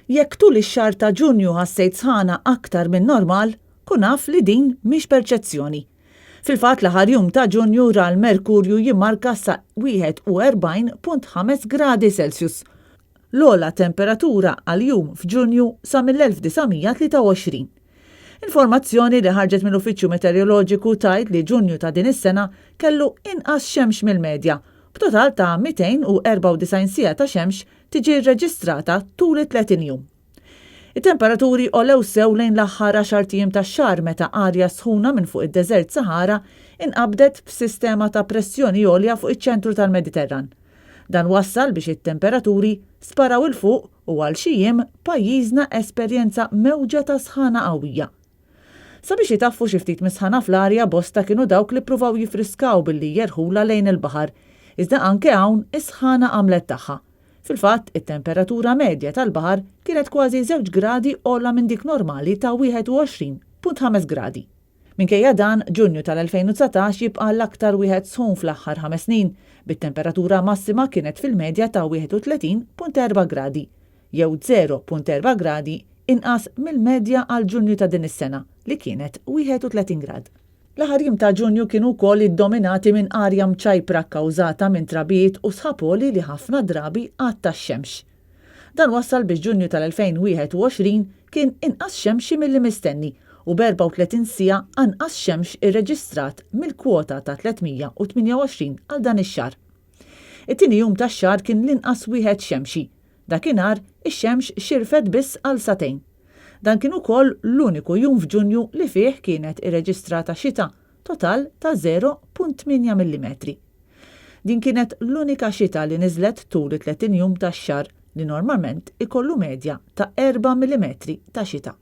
Jekk tul ix-xahar ta' Ġunju ħassejt sħana aktar minn normal, kun af li din mhix perċezzjoni. Fil-fatt l-aħħar jum ta' Ġunju ra l-merkurju jimmarka sa 41.5 gradi Celsius, l-ogħla temperatura għal jum f'Ġunju sa mill-1923. Informazzjoni li ħarġet mill-Uffiċċju Meteoroloġiku tgħid li Ġunju ta' din is-sena kellu inqas xemx mill-medja, b'total ta' 294 siegħa ta' xemx tiġi rreġistrata tul it-30 jum. It-temperaturi għolew sew lejn l-aħħar għaxart ijiem tax-xahar meta arja sħuna minn fuq id-Deżert Sahara inqabdet b'sistema ta' pressjoni għolja fuq iċ-ċentru tal-Mediterran. Dan wassal biex it-temperaturi sparaw 'il fuq u għal xi jiem pajjiżna esperjenza mewġa ta' sħana qawwija. Sabiex itaffu xi ftit mis-sħana fl-arja bosta kienu dawk li ppruvaw jiffriskaw billi jerħulha lejn il-baħar. Iżda anke hawn is-sħana għamlet tagħha. Fil-fatt, it-temperatura medja tal-baħar kienet kważi żewġ gradi ogħla minn dik normali ta' 21.5 gradi. Minkejja dan, Ġunju tal-2019 jibqa' l-aktar wieħed sħun fl-aħħar ħames snin, bit-temperatura massima kienet fil-medja ta' 31.4 gradi, jew 0.4 gradi inqas mill-medja għal Ġunju ta' din is-sena li kienet 31 grad. L-aħħar jiem ta' Ġunju kienu wkoll iddominati minn arja mċajpra kkawżata minn trabijiet u sħab għoli li ħafna drabi għatta x-xemx. Dan wassal biex Ġunju tal-2021 kien inqas xemxi milli mistenni u b'34 siegħa anqas xemx irreġistrat mill-kwota ta' 328 għal dan ix-xahar. It-tieni jum tax-xahar kien l-inqas wieħed xemxi. Dakinhar, ix-xemx xirfet biss għal sagħtejn. Dan kien ukoll l-uniku jum f'Ġunju li fih kienet irreġistrata xita, total ta' 0.8 millimetri. Din kienet l-unika xita li niżlet tul it-30 jum tax-xahar li normalment ikollu medja ta' erba' millimetri ta' xita.